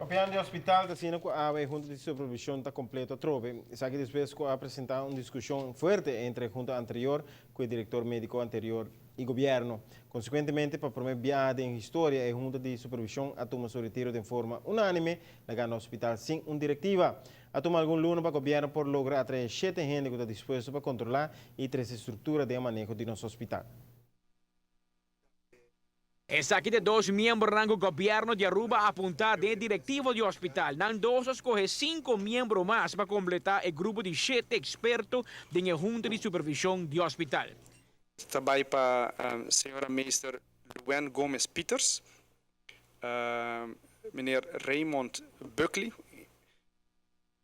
Papiando di hospital, ta asina cu awe Hunta di Supervision ta completo atrobe. Esaki despues cu a presenta un discusion fuerte entre e hunta anterior cu e director medico anterior y gobierno. Consecuentemente, pa prome biaha den historia e Hunta di Supervision a tuma su retiro den forma unanime, lagando hospital sin un directiva. A tuma algun luna pa gobierno por logra atrae shete hende cu ta dispuesto pa controla y trece structura den e maneho di nos hospital. Esaki ta e dos miembronan cu Gobierno di Aruba a apunta den e directivo di hospital. Nan dos a scoge cinco miembro mas pa completa e grupo di shete experto den e Hunta di Supervision di Hospital. Ta bai pa señora meester Luen Gomez Pieters, meneer Raymond Buckley,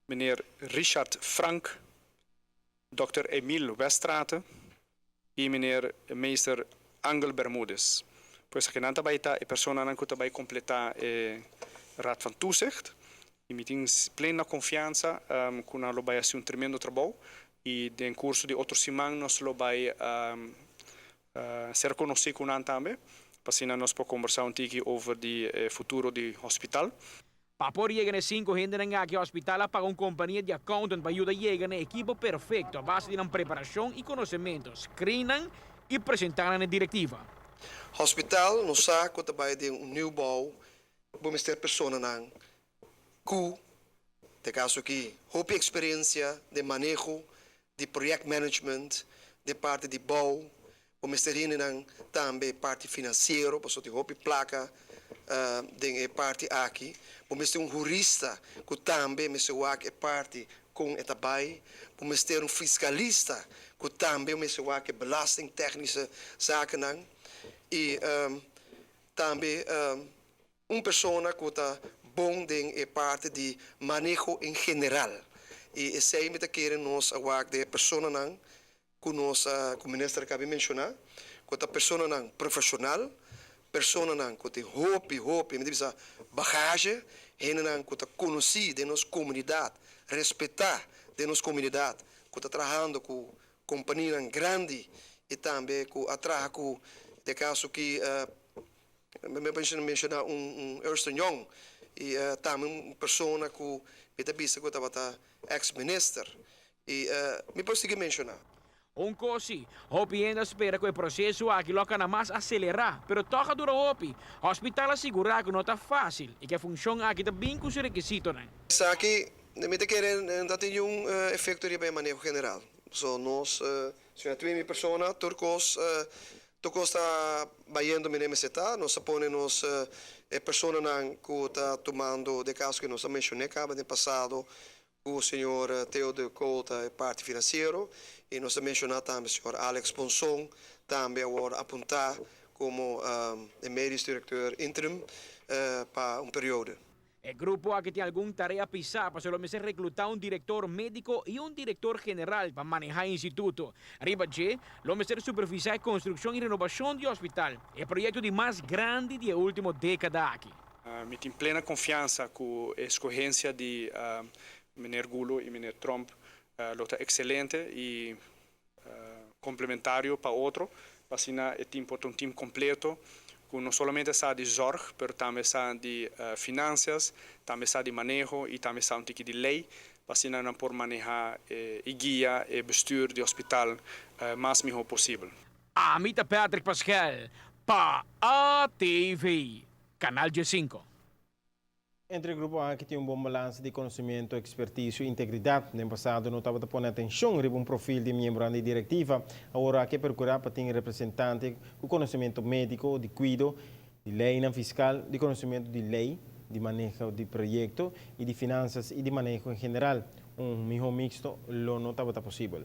meneer Richard Frank, Dòkter Emil Weststrate i meneer Meester Angel Bermudez. Pues akinan ta bai ta e personanan ku ta bai kompletá e Raad van Toezicht i mi tin plena konfiansa ku nan lo bai hasi un tremendo trabou i den kurso di otro siman nos lo bai ser konosí ku nan tambe pa asina nos por kombersá un tiki over di e futuro di hospital. Pa por yega na e sinku hendenan aki, hospital a paga un kompania di accountant pa yuda yega na e ekipo perfekto a base di nan preparashon i konosementu, screen nan i presentá nan na e direktiva. Hospital no sa ku ta bai den un nieuwbouw, bo mester personanan ku, den kaso aki, hopi eksperensia den maneho di projectmanagement, den parti di bouw, Bo mester hendenan tambe parti finansiero, pasobra tin hopi plaka den e parti aki. Bo mester un hurista ku tambe mester wak e parti kon e ta bai. Bo mester un fiskalista ku tambe mester wak e belastingtechnische zakennan. I tambe un persona ku ta bon den e parti di maneho en general. I esei mi ta kere nos a wak den e personanan ku nos ku minister a kabi menshoná, ku ta personanan profeshonal, personanan ku tin hopi, hopi, mi ta bisa bagahe, hendenan ku ta konosí den nos komunidat, respetá den nos komunidat, ku ta trahando ku kompanianan grandi i tambe ku a traha ku, den kaso ki mi a menshoná un Ernst Young i tambe un persona ku mi ta bisa ku tabata eks minister. I mi por sigui menshoná. Un kos si, hopi hende a spera ku e proseso aki lo a kana mas aselerá, pero tòg a dura hopi. Hospital a sigurá ku no ta fásil i ku e funshon aki ta bin ku su rekisitonan. Esaki mi ta kere no ta tin niun efekto riba e maneho general. So nos, si no a twinti persona, tur kos tur kos ta bayendo mene mester ta. Nos a pone nos e personanan ku ta tumando de kaso ku nos a menshoné kaba den pasado Ku señor Theo de Kool ta e parti finansiero i nos a menshoná tambe señor Alex Ponson tambe a wòrdu apuntá komo e medisch directeur interim pa un periodo. E grupo aki tin algun tarea pisá pasobra lo mester reklutá un direktor médiko i un direktor general pa manehá e instituto. Riba dje, lo mester supervisá e konstrukshon i renobashon di hospital, e proyekto di mas grandi di e último dékada aki. Mi tin plena confiansa cu e escogencia di meneer Gulo y meneer Tromp lo ta excelente y complementario pa otro, pa asina e team por ta un team completo cu no solamente sa di zorg, pero tambe sa di financias, tambe sa di maneho y tambe sa un tiki di ley, pa asina nan por maneha y guia e bestuur di hospital mas miho posibel. Ami ta Patrick Paskel pa ATV. Canal 15. Entre e grupo aki tin un bon balansa di konosementu, ekspertisio i integridat. Den pasado no tabata pone atenshon riba un profil di miembronan di direktiva. Awor aki a perkurá pa tin representante ku konosementu médiko, di kuido, di leinan fiskal, di konosementu di lei, di maneho di proyekto i di finansas i di maneho en general. Un mihó miksto lo no tabata posibel.